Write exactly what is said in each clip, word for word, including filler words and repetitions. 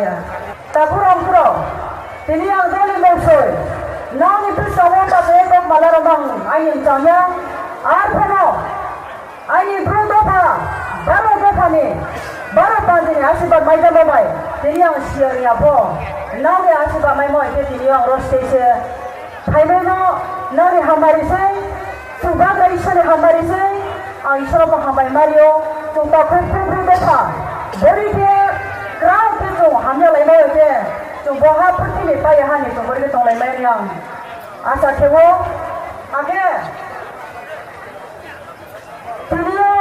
ya. Takhu rao mkhu rao, tini ang doli mosoi, nrao ni bsao wo ta se kok mala rao mang aini mchang ya, arphuh no aini Bru dopha, baro dopha ni, baro panji ni asirbad maijamo bai, tini ang siya ri ya pho, nrao ni asirbad maimo bai khe tini ang ro stage se phaimai no, nrao ni hamari sei, chung bagra Isor ni hamari sei, ang Isor no pho hambai mari ou, chung takhu Bru Bru dopha, bori khe, krao khe chung hamya laimai bai khe, chung bo ha purthimbi pai ya ha ni chung bori khe tonglai mai ni ang asa khe ou, akhe tini yo,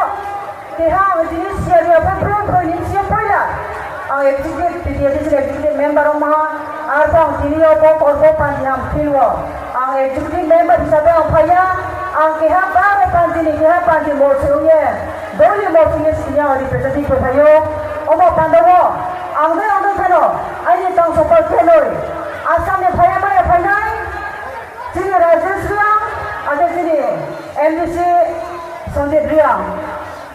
keha ang tini siya ri ya pho bro bro ni sing yo poila. Ang executive, T T A D C ni executive member ong ha, arphuh ang tini yo bo korbo panji ham field wo. Ang executive member hisabe ang phai ya, ang keha baro panji ni keha panji mosoi ong ye, doli mosoi ong ye sini ang representative phai ou. Omo panda wo, ang dei ang dei kheno, aini tang sopal khenoi, Assam ni phai ya mai ya phainai, chini Rajesh Reang, akhe chini M D C Sandeep Reang,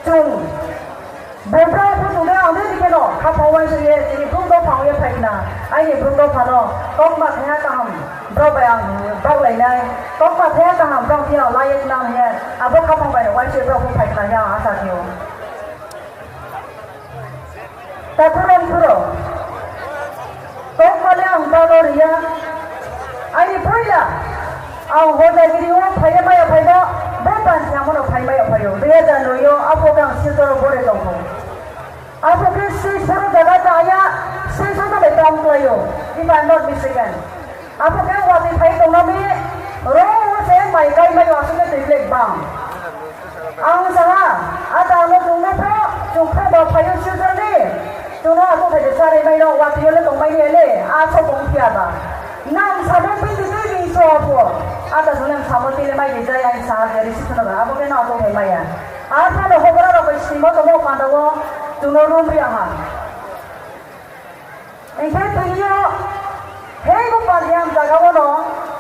chung, bo brao pho chung dei ang dei kheno, khaphang uaingsouh ye, chini Bru dopha ong ye phai khna, aini Bru dopha no, kaukma thaiha kaham, brao bai ang baklai nai, kaukma thaiha kaham, brao khe ang la ye khna hing ye, abo khaphang bai no uaingsouh ye brao pho phai khna hing ye ang asa khe ou. Takhu rao mkhu rao, kaukma le ang bano ri ya. Aini poila, ang Hojagiri wo phai ye mai ya phai no, bo panji ham no phai mai ya phai ou. Dui hajar noi yo, aphuh khe ang Silchar wo bore tong ou. Aphuh khe stage four wo zaga ta ya, stage four no bai tam klái ou, if I am not mistaken. Aphuh khe watoi phai tongna mi, ro wo se mai kai mai ou, asuh khe toi blek bang. Ang sa ha, ata no chung no pho, chung pho ba phai ou Silchar ni, chung no asuh phai de chári mai no, watoi yo le tongmai ni le, asuh tong phi ya ba. Nang samo tini tini so pho, ata chung nang samo tini mai de jai, ang sa ha, reception no ba, abo khe no asuh phai mai ya. Arphuh no houhgra rao bai simo tongmo panda wo, chung no room ri ya ha. Hing khe tini yo, hei bo panji ham zaga wo no,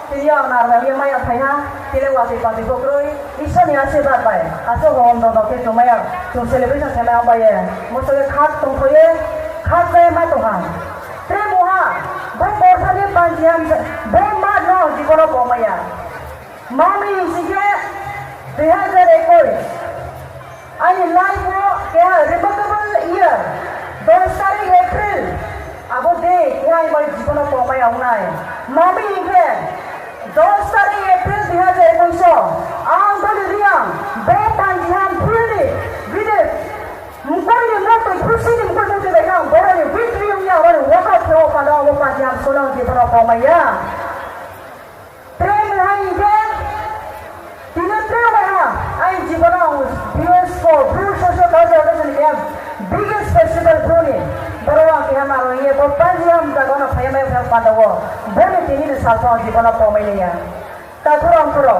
tini yo ang narmai ye mai ya phai ha, tini watoi panji pho kroi, Isor ni asirbad bai, asuh hom no no khe chung mai ya, chung celebration khe mai ya bai ye, muso ye khak tongtho ye, khak chá ye ma tong ha. Tre mungha, bo borsa ni panji ham, bo ma no jibon wo bo mai ya. Mami hing si khe, dui hajar ekush, aini life wo keha remarkable year, dos tarik April, abo dei keha aini jibon wo pongmai ya ong nai. Mami hing khe, dos tarik April dui hajar ekush wo, ang Doli Reang, bo panji ham field ni, bini mkoih ni mkoih, khusi ni mkoih mkoih bai khe ang boro ni victory ong ya, abo ni walkout khe o panda abo panji ham solang jibon wo pongmai ya. Tre mungha hing khe, tini tre mungha, aini jibon wo ang B S F O, Bru Social Culture Organization ni keha biggest festival Bru ni, boro ang keha naro hing ye, bo panji ham zaga no phai ye mai phai panda wo, bo ni tini ni sal pho ang jibon wo pongmai nai ya. Takhu rao mkhu rao,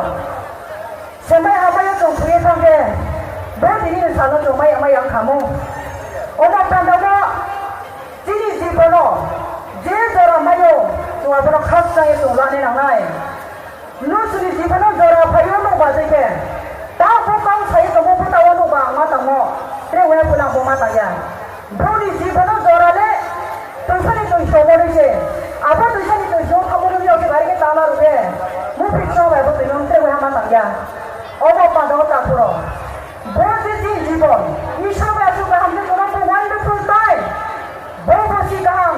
semai hamai yo chung thoi ye thanng khe, bo tini ni sal no chung mai ya mai ya ong kha mo. Omo panda wo, chini jibon no je jora mai ou, chung abo no khakchang ye chung lanai nang nai. Nung chini jibon no jora phai yo nuhba dei khe, ta pho kau sa ye tongmo pho ta wo nuhba ang ma tangmo, tre waiha pho nang bo ma tang ya. Bru ni jibon no jora le, toisa ni toiso mo ni se, abo toisa ni toiso thanngmo ni yag khe bari khe tangla ruh khe, muphi kchang bai abo toi no tre waiha ma tang ya. Omo panda wo takhu rao, bo je chini jibon, Isor bai asuh kaham khe chung no bo wonderful time. Bo bosi kaham,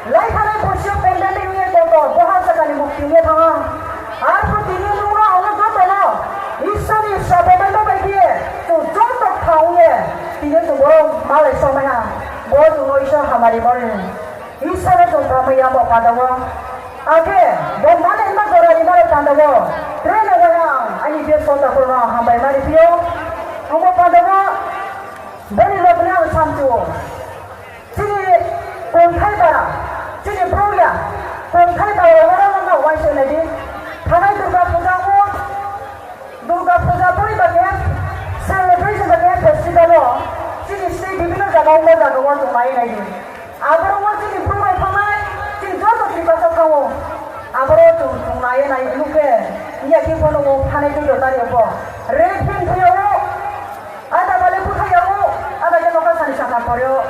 laiphanai bosi yo pandemic ong ye kotor, bo ha saka ni mukti ong ye thanng ha. Arphuh tini nung no ang no joto no, Isor ni srabo maimo bai khe, chung joto kthang ong ye, tini chung boro malai somai ha. Bo chung no Isor hamari mo ni. Isor no chung pamai ya bo panda wo. Akhe, bo mane ma jora ni maro panda wo. Tre no waiha ang, aini biyakso takhu rao no hambai mari phi ou. Ang bo panda wo, bini lobni ang samchu ou. Chini Kongthai para, chini Bru ya, Kongthai para wo oro no uaingsouh nai di. Thanai Durga Puja wo, Durga Puja boi ba khe, celebration ba khe, festival wo, chini state bibhinno zaga wo, zaga wo chung nai ye nai di. Aboro wo chini Bru bai thanngnai, chini joto Tiprasa thanng ou. Aboro chung, chung nai ye nai nuh khe, miya khe pho nuh ou, thanai Duido tari yo pho. Rape hing phi ya ou, ada bale buthai ya ou, ada khe nokha sani saka pore ou.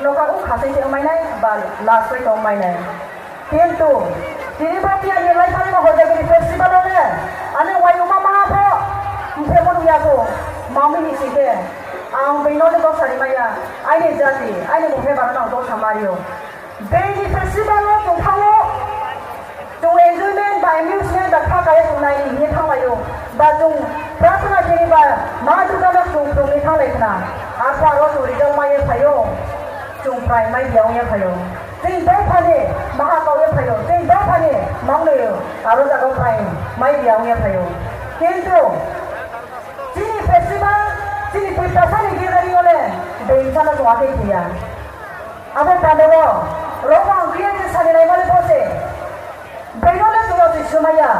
Nokha o khasing se ongmai nai, ba last bai tongmai nai. Kintu, tini bo tiya ni lai phai no hojagiri festival o le, ani wayuma maha pho, mphemo nuh ya kho, mami ni sing khe, ang being no le dosa rimai ya, aini jati, aini munghe bara no ang dosa mari ou. Being ni festival o tongthang o, chung enjoyment ba amusement ba kha kaya chung nai ni hing ye thannglai ou. Ba chung prarthana khe ni ba ma Durga no chung phrung ni thannglai khna. Arphuh aro chung result mai ye phai ou. Chung prai mai ya ong ye phai ou. Chini dopha ni maha kau ye phai ou. Chini dopha ni mang noi ou. Aro jaga prai mai ya ong ye phai ou. Kintu chini festival, chini Tiprasa ni gathering o le being sa no chung akhe khe ya. Abo panda wo, ro ang khe ye sani naima le bo se. Being no le chung no tui sumai ya,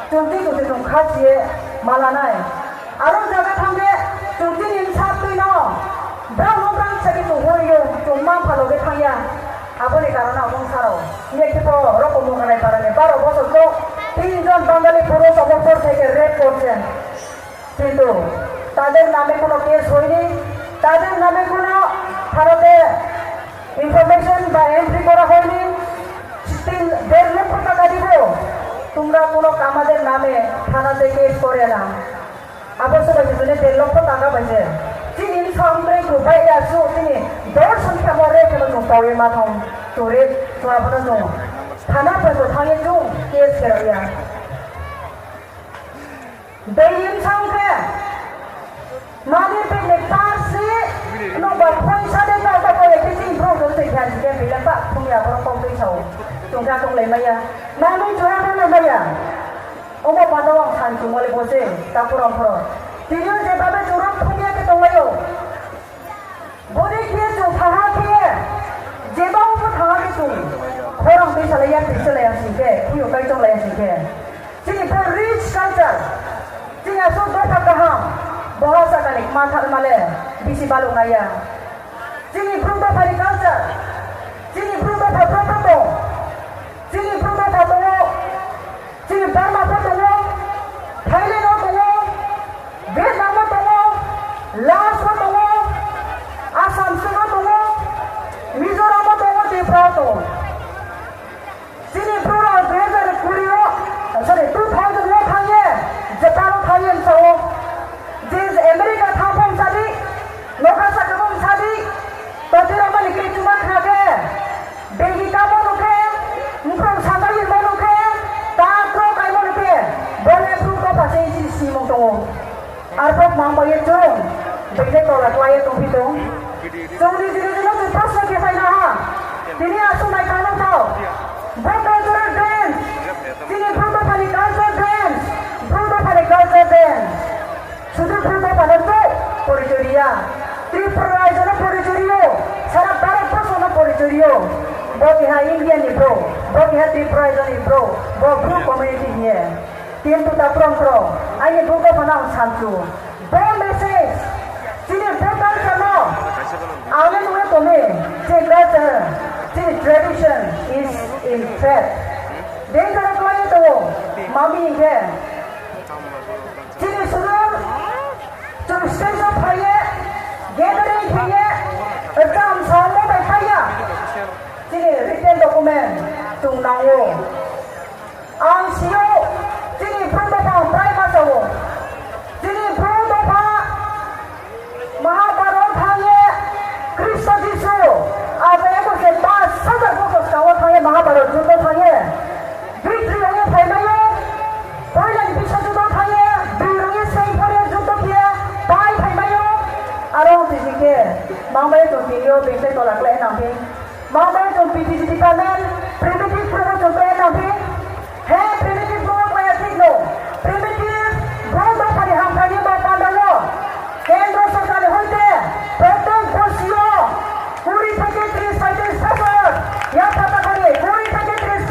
chung tui chung se chung kha si ye ma la nai. Aro jaga thanng khe, chung tini bsa tui no, brao no brao sa khe chung hoi ou, chung ma pha lo khe thanng ya. Abo ni karon no abo bsa rao, hing ye khe pho, ro Komokanai para ni baro bosor khe, tin jon Bangali purus obo por thai khe rape korse. কিন্তু তাদের নামে কোনো কেস হয়নি, তাদের নামে কোনো থানাতে ইনফরমেশন বা এন্ট্রি করা হয়নি। তিন, দেড় লক্ষ টাকা দিব, তোমরা কোনো আমাদের নামে থানাতে কেস করে না। Abo se bai se দেড় লক্ষ টাকা bai se. Chini bsa mtoi khe bai ya su, chini dorson khe abo rape khe no chung tau ye ma thang, chung rape, chung abo no chung thana pai bo thanng ye chung case khe rao ya. Being bsa khe, mani pini parsi, no ba phaisa de ka ta ko ye khe chini brouh no tui khe, ang khe being le pa phung ya, boro kau tui sa ou. Chung kha tonglai mai ya. Mani chung ha tonglai mai ya. Omo panda wo ang san chung mole bo se, ta phurom phurom. Tini yo je babe chung rao phung ya khe tonglai ou. Bodei khe chung thanng ha khe, jeba wo pho thanng ha khe chung, khorang tui salai ya, tui salai ya sing khe, khuyo kai chonglai ya sing khe. Chini pho rich culture, chini asuh dopha kaham, boha saka ni kma thanngma le, bisi baluh nai ya. Chini Bru dopha ni culture, chini Bru dopha pho pho tong, chini Bru dopha tong ou, chini Burma pho tong ou, Thailand wo tong ou, Vietnam wo tong ou, Laos wo tong ou, Assam state wo tong ou, Mizoram wo tong ou, Tripura wo tong ou. Chini Bru rao dui hazar kuri wo, sorry, two thousand wo thanng ye, Japan wo thanng ye bsa ou. Je America thanng pho bsa di, nokha saka pho bsa di, toti rao mani khe chuma khna khe, begi kamo no khe, mkhong samai ye mo no khe, ta kro kaimo no khe, bo le Bru dopha se chini simung tong ou. Arphuh mang bai ye chung, being le tola klái ye tongphi tong. Chung ni jini jini chung proshno khe phai na ha. Tini asuh nai thanng no thao. Bo cultural dance, chini Bru dopha ni cultural dance, Bru dopha ni cultural dance. Sudu Bru dopha no to porichoi ri ya. Tripura raijo no porichoi ri ou, sara Bharat borso no porichoi ri ou. Bo keha India ni brouh, bo keha Tripura raijo ni brouh, bo Bru community hing ye. Kintu ta phurom phurom, aini Bru dopha no ang sanchu. Bo message, chini Bru culture no, ang le nuh ye tong mi, chini culture, chini tradition is in threat. Danger wo klái ye tong ou, mami hing khe. Chini sudu, chung stage wo phai ye, gathering khe ye, exam saomo bai phai ya. Chini written document chung nang ou. Ang si ou, chini Bru dopha ang prai ma sa ou. Chini Bru dopha Mahabharat thanng ye, Khristo Jisu, abo eko se pas hajar bosor skang wo thanng ye Mahabharat juddo thanng ye, victory ong ye phaimai ou, poila ni biswa juddo thanng ye, biri rao ye sei pore juddo khe ye, pai phaimai ou, aro tiji khe, mangbai chung tini yo being se tola klái nang phi. Mangbai chung P T G department, primitive Bru no chung tong ye nang phi. He, primitive Bru no klái ya thik no. Primitive Bru dopha ni hamkrai ni bo panda wo. Kendro sorkar ni hoite, protek bosi yo, kuri theke tris, paitris bosor, yapha takha ni, kuri theke tris,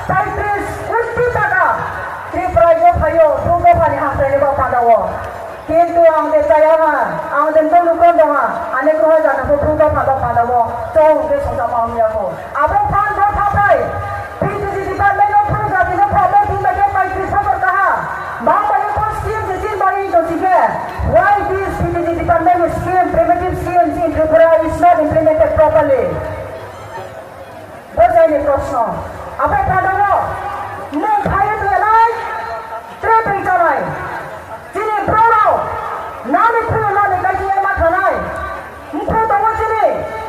paitris koti taka. Tripura yo phai ou, Bru dopha ni hamkrai ni bo panda wo. Kintu ang de chaya ha, ang de mtong lukon dong ha, ani kruha jati pho Bru dopha bo panda wo, chung khe songcha ma ong ya kho. Abo phan bo tha phai, P T G department no Bru jati no pho bo tin bai khe paitris bosor kaha. Bang bai ye pho scheme se chin bai to si khe. Why this P T G department scheme, primitive scheme in Tripura is not implemented properly? Abo panda wo, mung phai ye tui nai, tre tui chánai. Chini brouh rao, nani phru nani kaithi ye ma thanai. Mkhu tong ou chini,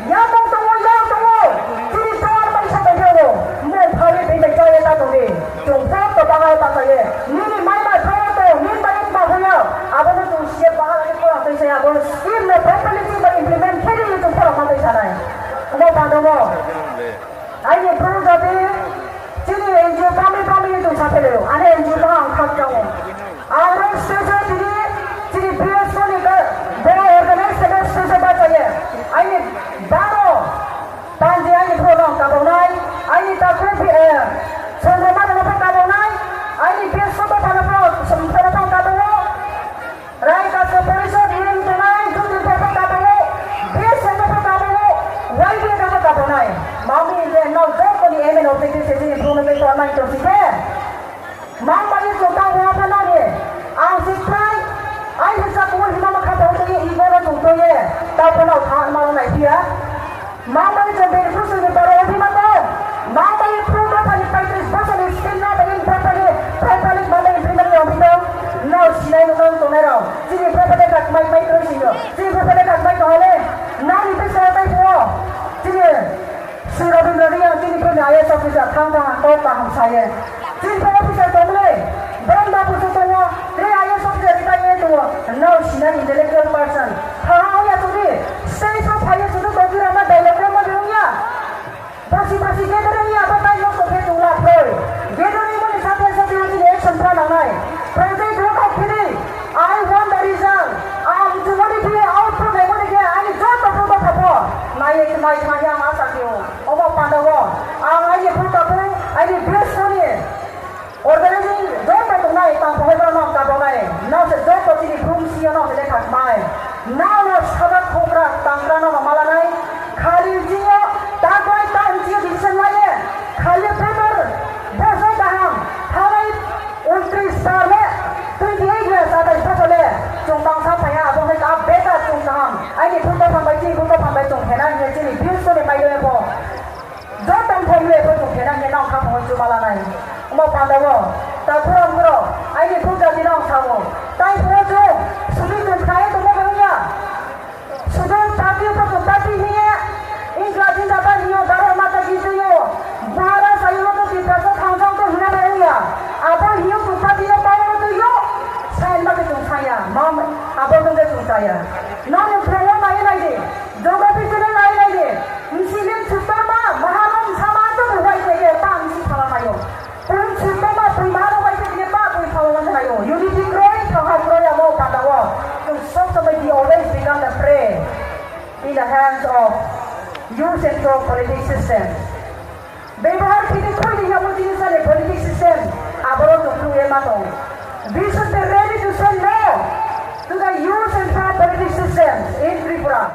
yamung tong ou, yang tong ou, chini char bai sa bai thanng ou, mung phai ye tui bai chá ye ta tong di. Chung joto bahai bahcha ye, nini maima thang wo tong, nini bai ma hoih ya, abo no chung siya bahai ye khorang tui sa ya, abo scheme no properly chini bai implement khe di ye chung khorang ma tui sa nai. Omo panda wo. Aini bru jati, chini N G O bami bami ni tong sa phele ou, ani N G O no ang khakchang ou. Ang ro stage o tini, chini B S O ni ka, bo organize stage stage o bahcha ye. Aini baro, panji aini bru no ang kabau nai, aini takhu, eh, songroma no pho kabau nai, aini B S O dopha no pho, songpho no pho kabau ou. Rai Kasto Porishod, Iring tongnai, Jyoti pho pho kabau ou, B S O pho pho kabau ou, Y B A pho pho kabau nai. Mami je nrao joto ni aim and objective se chini bru no tei tongmai tong si khe. Mang bai ye chung tang bo pha nani. Ang si prai, aini sa kumo hima ma kha tong ye, ibo no chung tong ye. Tao pho nrao tha ma nai phi ya. Mang bai chung beneficiary ni baro ongphi ma tong. Mang bai ye phru dopha ni paitris bosor ni scheme no bai ye properly, properly mang bai ye implement ongphi tong. Nrao sinai nuh nang tongnai rao. Chini bru pho de kha kmai kmai kroi sing yo. Chini bru pho de kha kmai tong ha le. Nrao ni bsing wo tai phuh wo. Chini Sri Rabindra Reang chini bru ni I A S officer thanng thanng ha kau kaham sa ye. Chini pho officer tong le, banda busu tong ou, tre I A S officer retire ye tong ou, nrao sinai intellectual person. Thanng ha ong ya tong di, stage wo phai ye sudu tongphi rao ma dialogue khe ma de ong ya. Bosi bosi gathering ya, abo tai nosto khe tong la kroi. Gathering mo ni sathe sathe wo chini action pha nang nai. Project wo kau khe di, I want the result. Ang chumani khe output nai mani khe, aini joto photo photo. Nai ye, nai thang ye ang asa khe ou. Omo panda wo, ang aini photo pho, aini best ni organizing joto tongnai, tang pho hoi bo no kabau nai. Nrao se joto chini bru bsing yo nrao se lekha kmai. Nrao no sadak khokra, tangkra nrao no ma la nai. Khali bsing yo, ta bai ta bsing yo decision la ye. Khali paper, bosai kaham, thanai untris sal le, twenty eight years, atai bosor le, chung bangsa phai ha, abo hai ka beta chung kaham. Aini bru dopha bai, chini bru dopha bai chung khe nai hing ye chini bru so ni mai le pho. Joto thom ye pho chung khe nai hing ye nrao kha pho chu ma la nai. Omo panda wo, takhu rao bro, aini bru jati nrao sa ou. Tai pho chung, sudu chung khnai ye tongmo bai ong ya. Sudu party pho chung party hing ye, Ingla jinja ba hing yo, Bharat Mata ki jai yo, Bharat sa yo to Tiprasa thanng jang to hing ye bai ong ya. Abo hing yo chung party yo power wo tui yo, sign ma khe chung sa ya, ma, abo tong khe chung sa ya. Nrao ni phrung wo nai ye nai di, geography channel nai ye nai di, bsi lim sutor ma, maha no bsa ma to bo wai khe ye, pa bsi phala mai ou. Pun sutoma pun mano bai khe ye pa pun phala mai ou. Unity kroi, thangha kroi, amo panda wo. Chung sob somoi we always become the prey in the hands of U Central politics system. Bebohar khe ni khui ni yamo jini sani politics system, aboro chung khui ye ma tong. We should be ready to say no to the U Central politics system in Tripura.